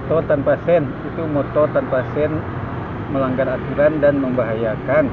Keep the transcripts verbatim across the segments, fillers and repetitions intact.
Motor tanpa sen, itu motor tanpa sen, melanggar aturan dan membahayakan.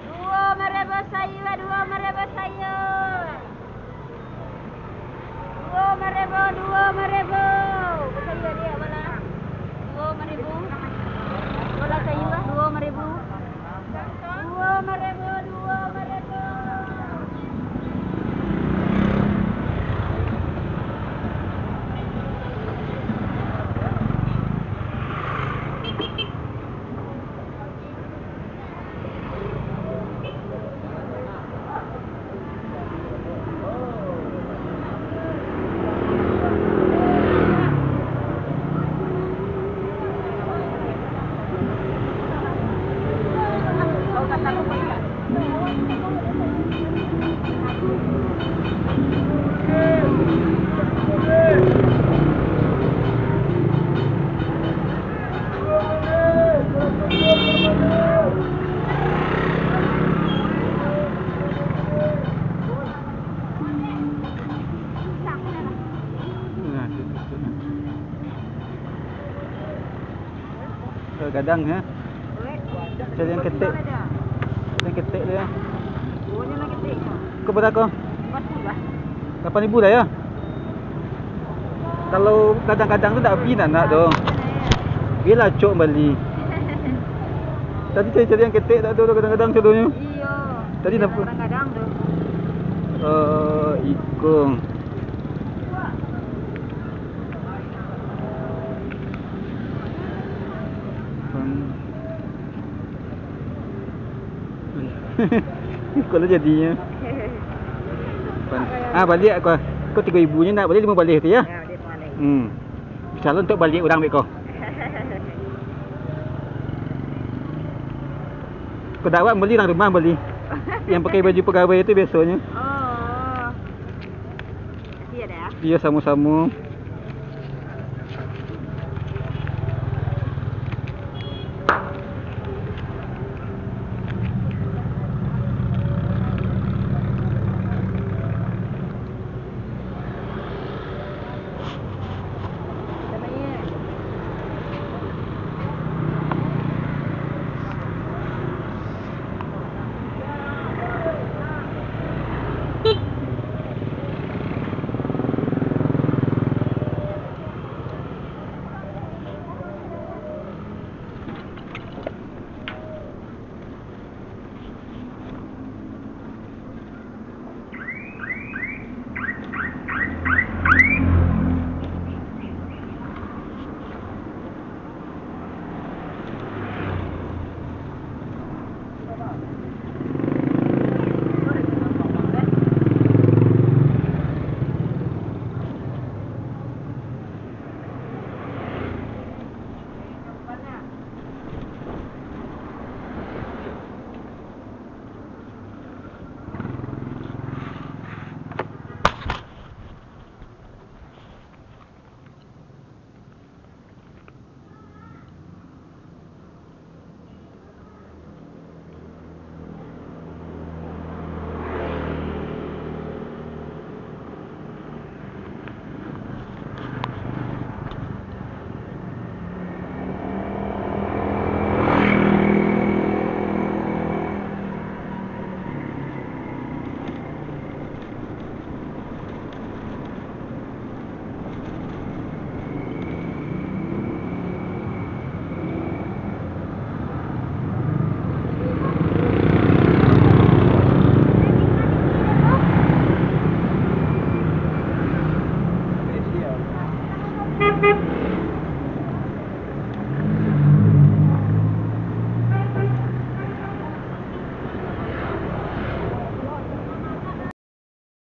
Duo maribu sayua, duo maribu sayua. Duo maribu, duo maribu. Sayua dia bala. Duo maribu. Bala sayua, duo maribu. Duo maribu, duo maribu. Kadang-kadang, ya. Cari yang ketek. Yang ketek tu, ya. Kau berapa kau? Lapan ribu dah, ya? Kalau kadang-kadang tu tak beli nak, nak tu. Biarlah acok bali. Tadi cari-cari yang ketek tak ada tu kadang-kadang contohnya. Iyo. Tadi nampak. Kadang-kadang tu. Eh, ikung. Pan. Kau lah jadinyo. Pan. Ah, baliak kau. Kau tigo ribu nyo nak baliak limo baleh tu, ya? Ya, dia limo baleh. Hmm. Insya Allah untuk baliak urang beko. Kau dawat bali urang rumah bali. Yang pakai baju pegawai tu biasonyo. Oh. Iya dah. Iya, samo-samo.